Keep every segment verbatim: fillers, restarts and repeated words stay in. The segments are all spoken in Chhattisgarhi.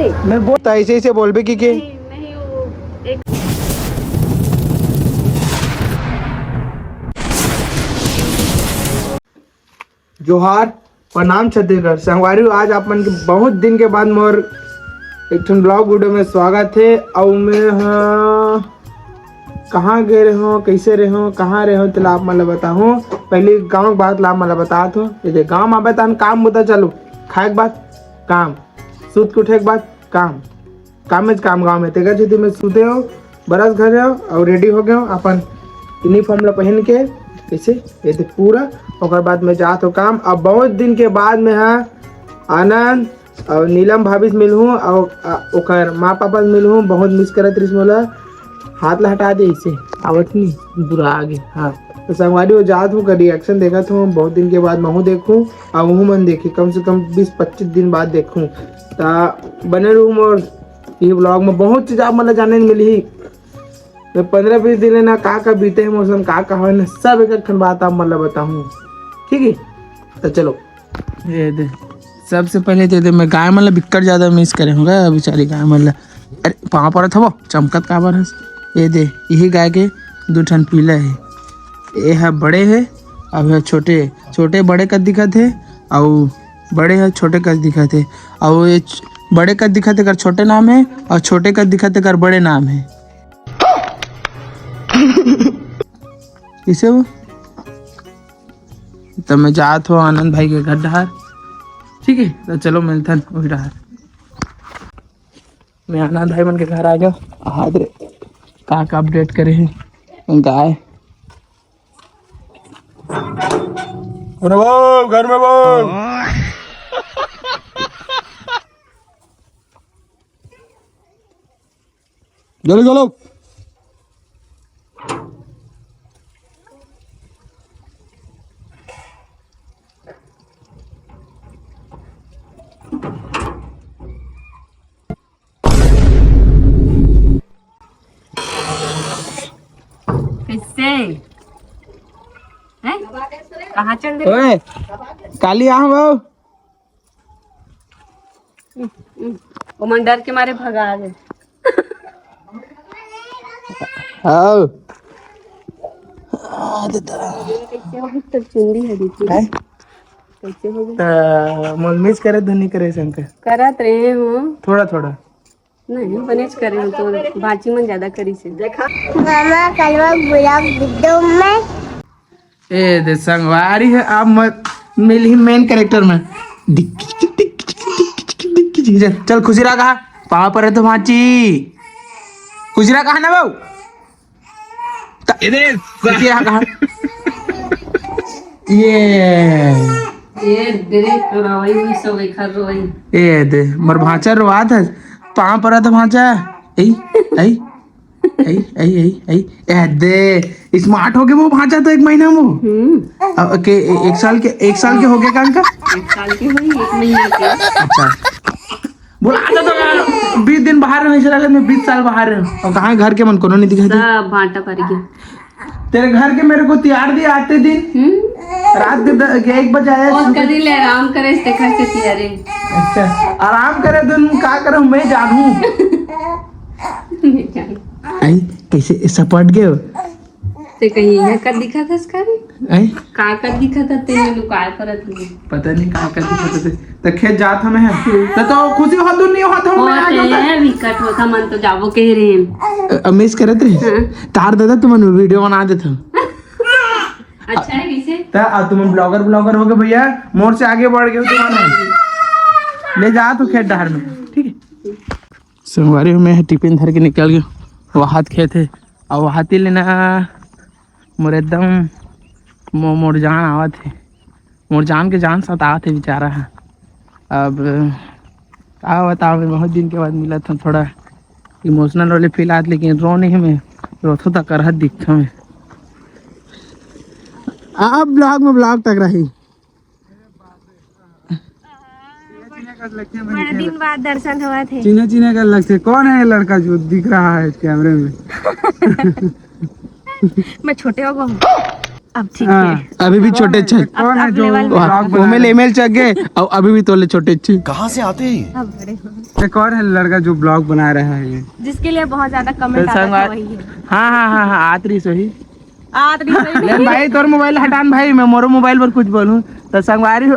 मैं बोल, तो ऐसे ऐसे बोलबे कि के? नहीं, नहीं, वो एक जोहार, प्रणाम छत्तीसगढ़। संगवारी, आज आप मन के बहुत दिन के बाद मोर एक ठन ब्लॉग वीडियो में स्वागत है। अउ मैं ह कहाँ गए रहे हो, कैसे रहे हो, कहाँ रहे हो, तेला आप मन ला बताहूँ। पहले गाँव के बात ला आप मन ला बतात हो। ये दे गाँव में आबे तहन काम बुता चालू, खाए के बाद काम, सुत के उठे के बाद काम, काम में काम, गाँव में। तेकर सेती मैं सुते हो, ब्रश करे हो अउ रेडी हो गए हो अपन यूनिफॉर्म ला पहन के, ऐसे ये दे पूरा। ओकर बाद मैं जात हो काम। अब बहुत दिन के बाद मैं हा आनंद अउ नीलम भाभी से मिलहूँ अउ, अ, ओकर माँ पापा से मिलहूँ। बहुत मिस करत रहिस मोला। हाथ ला हटा दे इसे, आवत नहीं, बुरा आ गया। हाँ, तो संगवारी हो जात हूँ, ओकर रिएक्शन देखत हूँ। बहुत दिन के बाद महूँ देखूँ अउ वहू मन देखी, कम से कम बीस पच्चीस दिन बाद देखूँ। ता बने रहू मोर ये ब्लॉग में, बहुत चीज आप मन ला जाने मिलही। मैं पंद्रह बीस दिन ले ना का का बीते है मोर संग, का का होय ना, सब एक एक ठन बात आप मन ला बताहूँ। ठीक है, तो चलो। ये दे, सबसे पहले तो ये दे, मैं गाय मन ला बिक्कट ज्यादा मिस करे हूँ गा, बेचारी गाय मन ला। अरे, पाँव परत हवो, चमकत काबर हस? ये दे, यही गाय के दू ठन पीला है। ये ह बड़े है, अब ह छोटे, छोटे बड़े कस दिखत है, अउ बड़े ह छोटे कस दिखत है, अउ ये छ-, बड़े कस दिखत है कर छोटे नाम है, अउ छोटे कस दिखत है कर बड़े नाम है। इसे वो तो मैं जात हो आनंद भाई के घर डहार। ठीक है, तो चलो मिलथन वही डहार। मैं आनंद भाई मन के घर आ गया। हाथ रे, का का अपडेट करे है गाय। अरे वो घर में वो। चलो, चलो। कैसे? हैं? कहाँ चल दे? ओए, काली आ बाबू। ओमन डर के मारे भगा गए। आओ। आ, दे दा। कैसे हो गई तोर चुंदी है दीदी? काय? कैसे हो गई? त मोल मिस करे धुनी करे शंकर। करत रहे हो। थोड़ा थोड़ा। नहीं, बनेच करे हो तो बाची मन ज्यादा करी से। मामा कलवा ब्लॉग वीडियो में। ए दे संगवारी है, अब मत मिलही मेन कैरेक्टर में। डिक्की चिक, डिक्की चिक, डिक्की चिक, डिक्की चिक। चल खुशी रहा कहा, पाँव परे तो भांची। खुशी रहा कहा ना बाबू? त-, ए दे खुशी रहा कहा? ये ये दे रे, रोई हुई सो बेकार रोई। ए दे, मोर भांचा रोवात है, पाँव परा तो भांचा। ए, ए। ऐ, ऐ, ऐ, ऐ, ए दे, स्मार्ट हो गए वो भांचा तो एक महीना में। हम्म। अब के, ए-, एक साल के, एक साल के हो गए का अंकल? एक साल के हुई, एक महीना के। अच्छा। बोला था तो यार, बीस दिन बाहर रहे, चला गया, मैं बीस साल बाहर रहे। और कहाँ घर के मन कोनो नहीं दिखाई दे। सब भांटा पड़ गया। तेरे घर के मेरे को तिहार दिए आते दिन। हम्म। रात के द-, एक बजे आया। और कदी ले आराम करे, इस देखा से तिहारे। अच्छा, आराम करे दिन का करूँ मैं जानू। नहीं जानू। आई, कैसे सपट गए हो? ते कहीं यह कर दिखा था इसका भी? आई? का कर दिखा था तेरे लुकाए परत नहीं? पता नहीं का कर दिखा था ते। तो खेत जात हमें है। तो, तो खुशी हो दुन नहीं होत हमें होते आगे। हैं, विकट होता मन तो जाबो कह रहे हैं। अ, अ, मिस करत रहे? हाँ। तार दादा तुमन वीडियो बना देत हो। अच्छा है कैसे? त आ तुमन ब्लॉगर, ब्लॉगर हो गए भैया, मोर से आगे बढ़ गए तुमन। ले जा तो खेत डहर में, ठीक है? संगवारी हो, मैं टिफिन धर के निकल गया, वहात खेत है, और वहाती लेना मोर एकदम मो-, मोर जान आवत है, मोर जान के जान सतावत है बेचारा है। अब का बताओ, मैं बहुत दिन के बाद मिला था, थोड़ा इमोशनल वाले फील आत, लेकिन रो नहीं मैं, रोथो तक करहत दिखता मैं। आप ब्लॉग में ब्लॉग तक रही। बड़ा दिन बाद दर्शन हुआ थे। चिन्हे चिन्हे का लगते, कौन है ये लड़का जो दिख रहा है कैमरे में? मैं छोटे हो गया हूँ। अब ठीक है। हाँ। अभी भी छोटे छे। अब, कौन है अब जो level में। Vlog बना ओमे ले रहा है? मेल चक गे, अउ अभी भी तोले छोटे छे। कहाँ से आते हैं? अब बड़े हो। एक और है लड़का जो vlog बना रहा है ये। जिसके लिए बहुत ज्यादा comment तो आता था, संगवार-, वही है। हाँ, हाँ, हाँ, हाँ, आत रही सही। आत रही सही। ले भाई, तोर mobile हटान भाई, मैं मोरो mobile पर कुछ बोलूँ। तो संगवारी हो।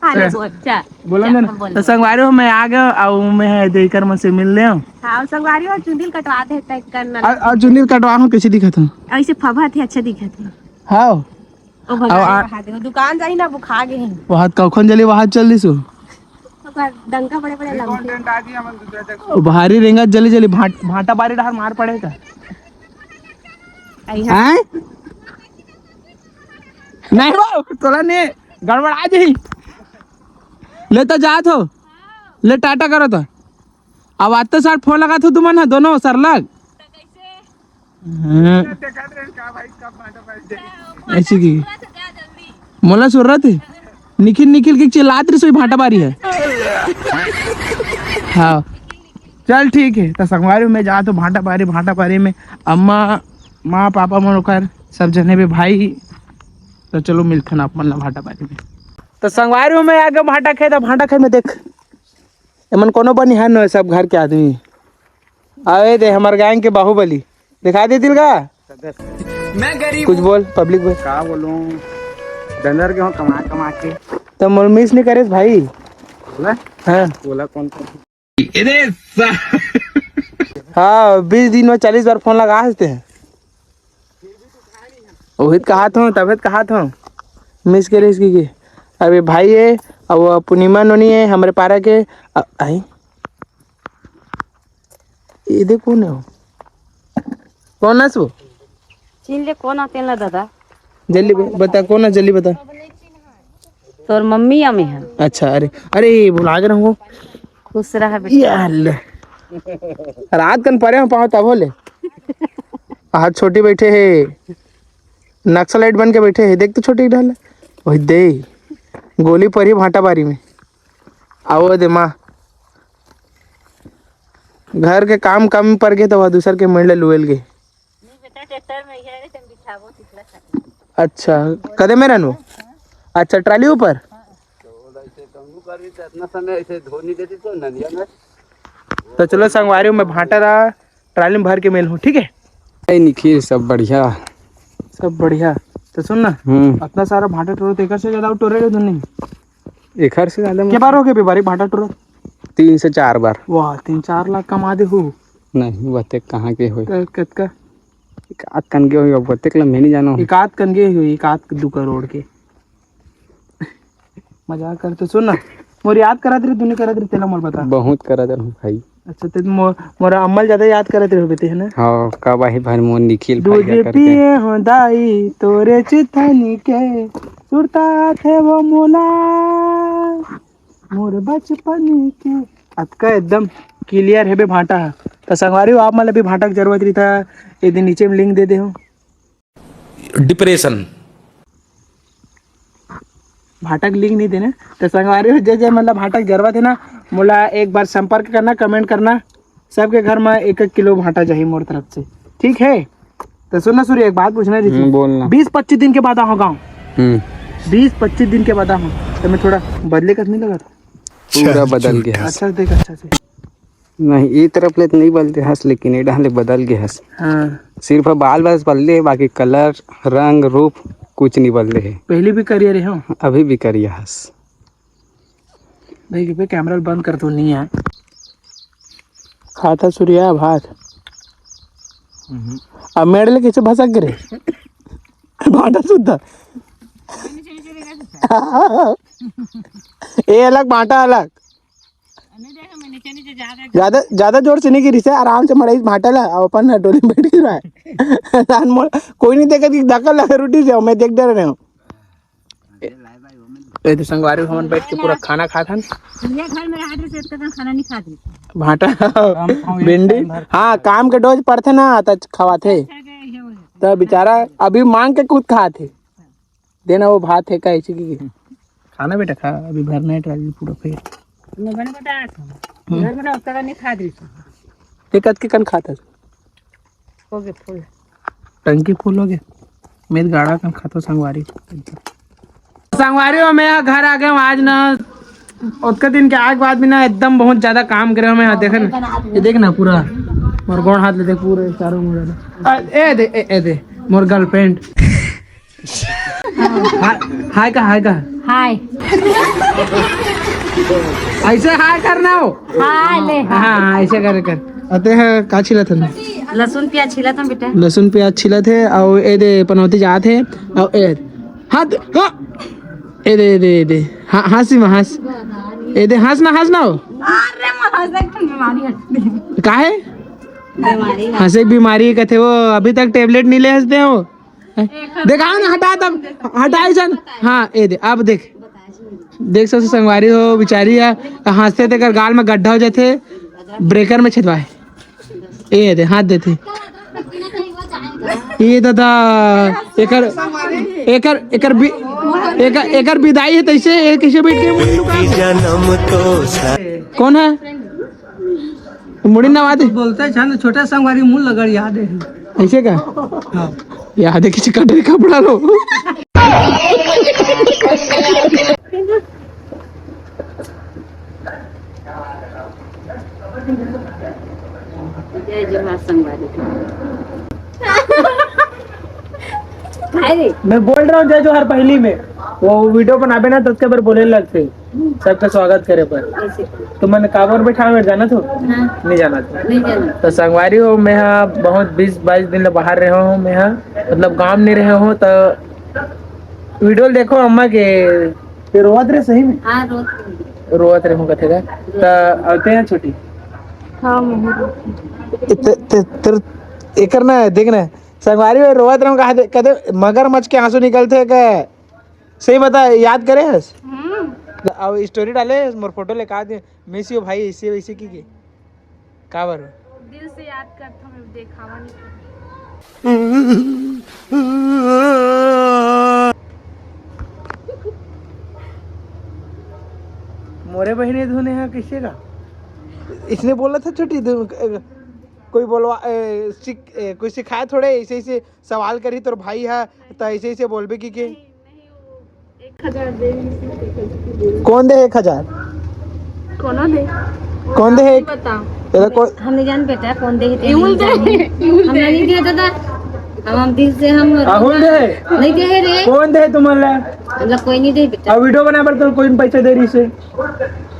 अरे बोल, चल, बोला चल, ना। बोल, तो बोल। संगवारी हो, मैं आ गया, अब मैं है देकर मन से मिल ले। हाँ, संगवारी हो, चुंदी ल कटवा दे, तय करना। और, और चुंदी ल कटवा हूँ, कैसे दिखत हूँ? ऐसे फभत है, अच्छा दिखत है। हाँ। ओ भगवान, अब आ- कहा दे, वो दुकान जाई ना, वो खा गए हैं। वहाँ कौखन जली, वहाँ चल दिसु। ओकर डंका बड़े बड़े लमके। ओ भारी रेंगत जली जली भाट-, भाटा बारी डहर मार पड़े का? आई हाँ। हैं? नहीं बाबू, तोला नहीं, गड़बड़ा जाही। ले तो जात हो, ले टाटा करो तो। अब आते साथ फोन लगा तू तुमन ह दोनों सरलग। हाँ। ऐसी की मोला सुर्रत है। निखिल निखिल के चिल्लात रही सोई भाटा बारी है। हाँ, चल ठीक है। तो संगवारी में जा तो भाटा बारी, भाटा बारी में अम्मा, माँ, पापा मन ओकर सब जने बे भाई। तो चलो मिलथन आप मन ला भाटा बारी में। तो संगवारी में आगे भाटा खेत, भाटा खेत में देख एमन कोनो बनिहार नोहे, सब घर के आदमी। आवे दे हमर gang के बाहुबली। दिखा दे दिल का। मैं गरीब कुछ हूँ। बोल, public बोल। का बोलूं? डंगर के हो कमा कमा के। तो मोर miss नहीं करे भाई। बोला? हाँ। बोला कौन कौन? हाँ, बीस दिन में चालीस बार फोन लगा हंसते हैं। वही तो कहा था, तबे तो कहा था। Miss करे इसकी की। अबे भाई है, अब वो पूर्णिमा नोनी है, हमारे पारा के। अ-, आई। ये देख कौन है वो? कौन है वो? चिन्ह ले कौन आते ना दादा? जल्दी ब-, बता, कौन है, जल्दी बता। तोर मम्मी या मैं है। अच्छा, अरे, अरे, भुला गे रहूं। खुश रह बेटा। ये ले। रात कन परे हो पाओ तब हो ले। आज छोटी बैठे है, नक्सलाइट बन के बैठे है। देख तो छोटी डाल, वही दे गोली परी भाटा बारी में। आओ दे माँ, घर के काम कम पड़ गए तो वह दूसर के मेड़ ले लुएल गए। नहीं बेटा, ट्रैक्टर में ही है, तुम बिछावो, चिखला खातिर। अच्छा, कदे में रहनु? अच्छा, ट्राली ऊपर? इतना समय ऐसे धो नहीं देती तो नदिया में। तो चलो संगवारी, मैं भाटा ला ट्राली में भर के मेल हूँ, ठीक है? ए निखिल, सब बढ़िया। सब बढ़िया। तो सुन ना, हम्म। इतना सारा भाटा टोरे, तो एकर से ज्यादा टोरे के तो नहीं? एकर से ज्यादा के मतलब बार हो गए बेबारी भाटा टोरे? तीन से चार बार। वाह, तीन चार लाख कमा दे हो। नहीं, वतेक कहाँ के होई? क-, कतका? एक आध कन के होई, अब वतेक ला मैं नहीं जानो। एक आध कन के होई, एक आध दू करोड़ के। मजाक करत हूँ। सुन ना, मोर याद करत रहे, तू नहीं करत रहे, तेला मोर बता। बहुत करत रहूँ भाई। अच्छा, ते मो-, मोरा अम्मा ल ज्यादा याद करत रहे होबे ते, है ना? हाँ, कब आही भाई मोर निखिल भाई दूध का करके। पिए हो दाई तोरे चिथनी के, सुरता थे वो मोला मोर बचपन के। अतका एकदम clear हेबे भाटा ह। त संगवारी हो, आप मन ल भी भाटा के जरूरत रही था, ये दिन नीचे में link दे दे हो। डिप्रेशन। भाटा के link नहीं देने। तो संगवारी हो, जे जे मन ला भाटा के जरूरत है ना, मोला एक बार संपर्क करना, comment करना। सबके घर में एक एक किलो भाटा जाही मोर तरफ से, ठीक है? तो सुन ना सूर्य, एक बात पूछना रही थी। हम्म, बोल ना। बीस पच्चीस दिन के बाद आहो गाँव। हम्म। बीस पच्चीस दिन के बाद आहो, तो मैं थोड़ा बदले कस नहीं लगा था? पूरा बदल गया। अच्छा देख, अच्छा से। नहीं, ये तरफ ले तो नहीं बदले हस, लेकिन ये डाले बदल गए हस। हाँ। सिर्फ बाल बस बदले, बाकी colour, रंग, रूप कुछ नहीं बदले है। पहले भी करिया रहे हो? अभी भी करिया हस। भाई, पे camera बंद कर, तो नहीं आए। खाता सूर्या भात। हम्म। अब मेरे लिए कैसे भसक गिरे? भाटा सुद्धा। ये अलग, भाटा अलग। ज्यादा, ज्यादा जोर से नहीं गिरी से, आराम से मड़ाई भाटा ला, अपन डोली में बैठ गिरा है। दान मोड़, कोई नहीं देखा कि धक्का लगा रोटी से, मैं देख डर रहे हूँ। ए तो संगवारी, हमन बैठ के पूरा खाना खात हन। ये घर में रहत रहे, इतना खाना नहीं खात रहे। भाटा, हम, हम एक भिंडी, time भर हाँ, काम के डोज पड़थे ना, त खवाथे। अच्छा, ये हो जाता। त बेचारा अभी मांग के खुद खात हे। देना वो भात है, का ऐसे की। खाना बेटा खा, अभी भरना है ट्राली पूरा फिर। मैं बने बता रहा था। हम्म। घर में ना उतना नहीं खात रही थी। ये कत के कन खाता? हो गे फूल। टंकी फूल हो गे। मैं गाड़ा कन खातो संगवारी। संगवारी हो, मैं घर आ गया आज ना, ओतका दिन के आए के बाद भी ना एकदम बहुत ज्यादा काम करे हो मैं। देख ना, ये देख ना पूरा मोर गोड़ हाथ ले देख पूरे चारों मुड़ा। ए दे, ए, ए दे मोर गर्लफ्रेंड। हाय, हाय का, हाय का। हाय। ऐसे हाय करना हो। हाय ले। हाँ, ऐसे करे कर। अते है का छिलत हन? लहसुन प्याज छिलत हन बेटा। लहसुन प्याज छिलत हे, अउ ए दे पनौती जात हे, अउ ए हाथ, हाँ। ए दे, ए दे, ए दे। हाँ, हंसी में हंस। ए दे, हंस ना, हंस ना हो। अरे, मोर हंसे के बीमारी हट। काहे? बीमारी हट। हंसे के बीमारी कथे वो, अभी तक tablet नहीं ले हंसते हो। देखाओ ना, हटा तब, हटा ऐसा। हाँ, ए दे, अब देख। देख ससुर संगवारी हो, बिचारी है, हंसते तेकर गाल में गड्ढा हो जाथे, breaker में छेदवाए। ए दे, हाथ देथे। ए दादा, एकर, एकर, एकर बि-, एकर, एकर बिदाई है तैसे, ए कैसे बैठ के मुंह लुका? जन्म तो सा- कौन है? मुड़ी नवा दे। बोलते छन, छोटे संगवारी मुंह लगड़ याद है। ऐसे का? हाँ। याद है किसी कटरी कपड़ा लो। जय जोहार संगवारी। काय रे? मैं बोल रहा हूँ जय जोहार पहली में। वो video बनाबे ना, तो उसके ऊपर बोले लगते, सबका स्वागत करे पर। ऐसे। तो मैंने काबर बैठा में जाना तो? हाँ। नहीं जाना तो। नहीं जाना। तो संगवारी हो, मैं हा बहुत बीस बाईस दिन ले बाहर रहे हूँ, मैं हा मतलब गांव नहीं रहे हूँ, तो video देखो अम्मा के। फिर रोवत रहे सही में? हाँ, रोवत रहे। रोवत रहे हूँ कथे का? तो आते हैं छोटी। हाँ, मुहूर्त। ते, ते, तेर, एकर ना, देख ना, संगवारी में रोवत रहूं, कहा दे, कदे मगरमच्छ के आंसू निकलथे के? सही बता, याद करे हस? हम्म। अब story डाले हस, मोर photo ले, कहा दे, "Miss you भाई", ऐसे वैसे की, की? का बर? दिल से याद करथो, मैं देखावा नहीं करथो। मोरे बहिनी धुने हा कैसे का? इसने बोला था छोटी, कोई बोलवा, ए, सिख-, ए, कोई सिखाए थोड़े, ऐसे, ऐसे सवाल करी तोर भाई हा, त ऐसे, ऐसे बोलबे की के? नहीं, नहीं, वो एक हजार दे, इसमें एक हजार दे। कौन दे एक हजार? कोनो दे? कौन दे एक? बताओ। एला कौन? हम नहीं जान बेटा, कौन दे, ये नहीं बोलते जाने। हैं, ये बोलते हम नहीं हैं। दिए दादा। हम, हम दिल से हम अहुल दे? नहीं दे रे। कौन दे तुम्हारा? मतलब कोई नहीं दे बेटा। अब video बनाए बर तो कोई पैसा दे रही से?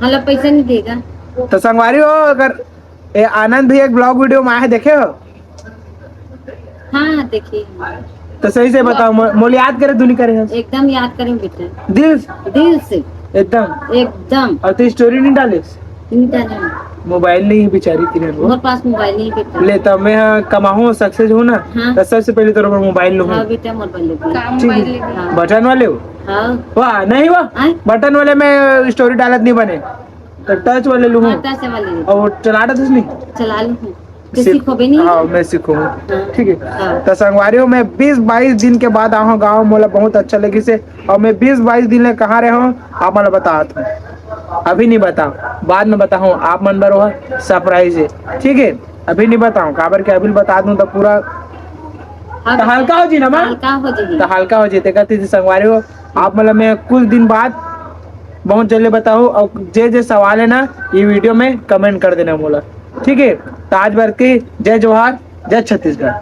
मतलब पैसा नहीं देगा। तो संगवारी हो, अगर ए, आनंद भी एक vlog video में आए, देखे हो? हाँ, देखिए। तो सही से बताओ, मो-, मोल याद करे, तू नहीं करे हस? एकदम याद करें बेटा। दिल से? दिल से। एकदम? एकदम। और तू story नहीं डालिस? नहीं डाले। Mobile नहीं बेचारी तेरे को। मोर पास mobile नहीं बेटा। ले, तब मैं, हाँ, कमाहूँ, success हूँ ना, हाँ। तो सबसे पहले तोर मोर mobile लूँ। हाँ बेटा, mobile लूँ। काम ठीक है। Mobile लेके। हाँ। Button वाले हो? हाँ। वाह, नहीं वाह? हाँ। Button वाले में story डालत नहीं बने। तो touch वाले लूँ। हाँ, touch वाले। और चला रहा था नहीं? चला लूँ। तो सिख-, सीखो भी नहीं? हाँ, मैं सीखूँ। हाँ। ठीक है। हाँ। तो संगवारी हो, मैं बीस बाईस दिन के बाद आया हूँ गाँव, मोला बहुत अच्छा लगी से। और मैं बीस बाईस दिन ले कहाँ रहे हूँ, आप मतलब बता। अभी नहीं बता, बाद में बताऊँ, आप मन बर वो surprise है। ठीक है, अभी नहीं बताऊँ, काबर के अभी बता दूँ तो पूरा हाँ, तो हल्का हो जी ना, माँ? हल्का हो जी। तो हल्का हो जी, तेकर सेती संगवारी हो, आप मतलब मैं कुछ दिन बाद बहुत जल्दी बताऊँ, और जे जे सवाल है ना, ये video में comment कर देना मोला, ठीक है? तो आज बर के जय जोहार, जय छत्तीसगढ़।